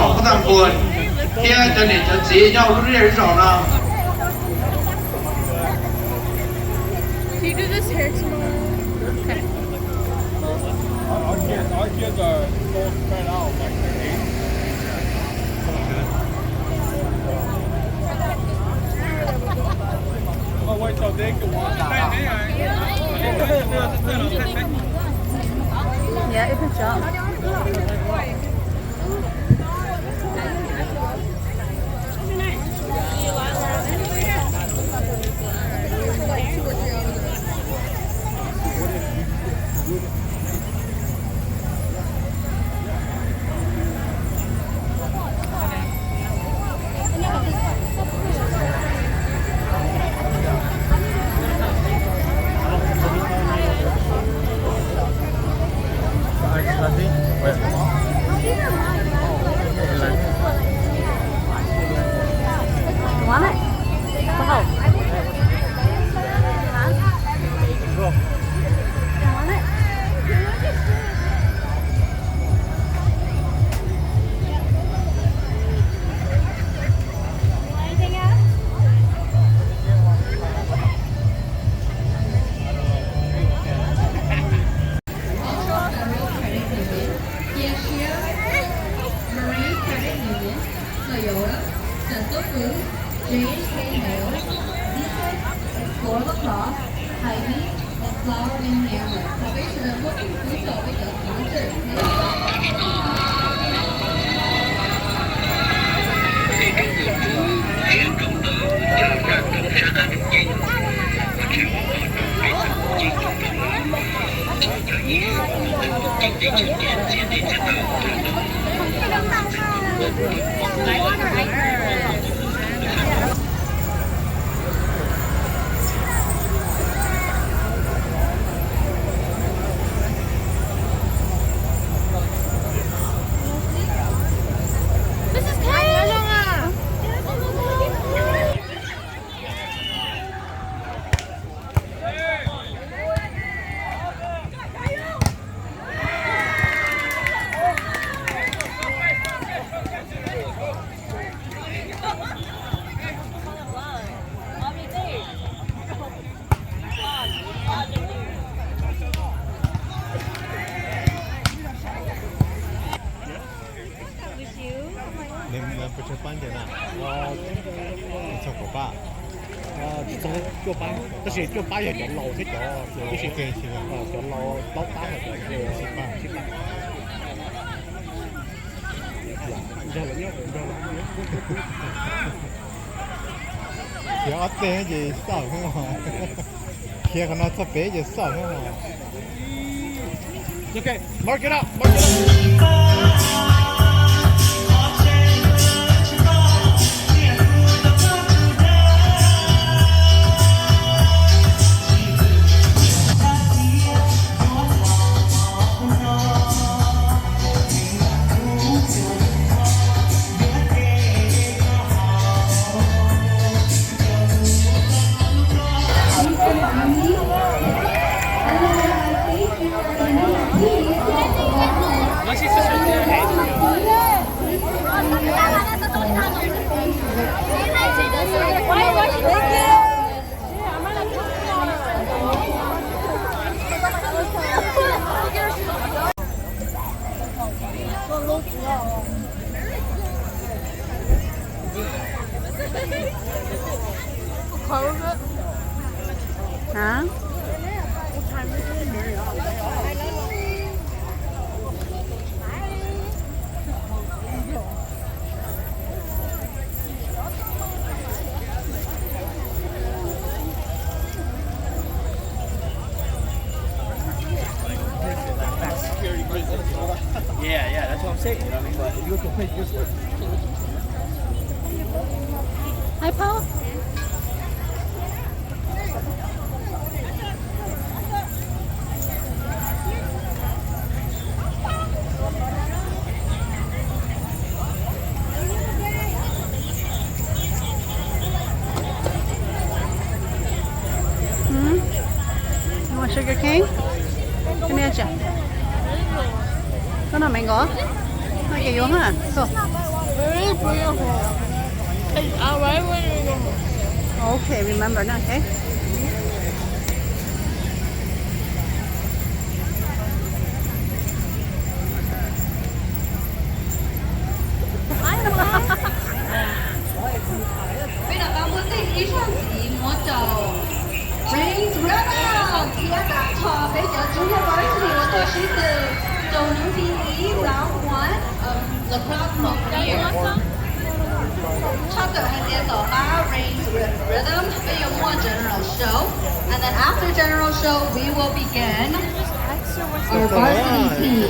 Pov Thaj Npuag thiab cov niam cov txiv nyob hauv lub zej lub zos no. Yeah, it picks up. Cashier, Marine Credit Union, Toyota, St. Food, J and K Nails, Visa, Explorer Lacrosse, Hy-Vee, and Flower and Hamlet. Cov peb sawv daws muaj tus kub tau peb cov sponsor. Nws, nws puas tsawg pab ntiag na? Txog kaum pab. Txog cuaj pab, tab sis cuaj pab yog cov laus thiab cov, cov laus plaub pab, cov tsib pab. Khiav ob teg ces xauj, khiav qhov no txog pem ces xauj. Okay, mark it up, mark it up. Yeah, yeah, that's what I'm saying. You know what I mean? But if you go to a place, just Hi, Paul. You want sugar cane? Come here, Jack. Koj noj mango? Noj ces yuav ha. Koj. Okay, remember now, okay? Peb rov qab muab tej ib zaug ntxiv muab rau Rains Rhythm, thiab tag nrho peb cov tswv yim varsity uas tuaj sib tw rau hnub tim ib, round one of Lacrosse Mobile. Tshaj tawm hais tias tom qab Rains Rhythm peb yuav muaj general show, and then after general show we will begin our varsity team.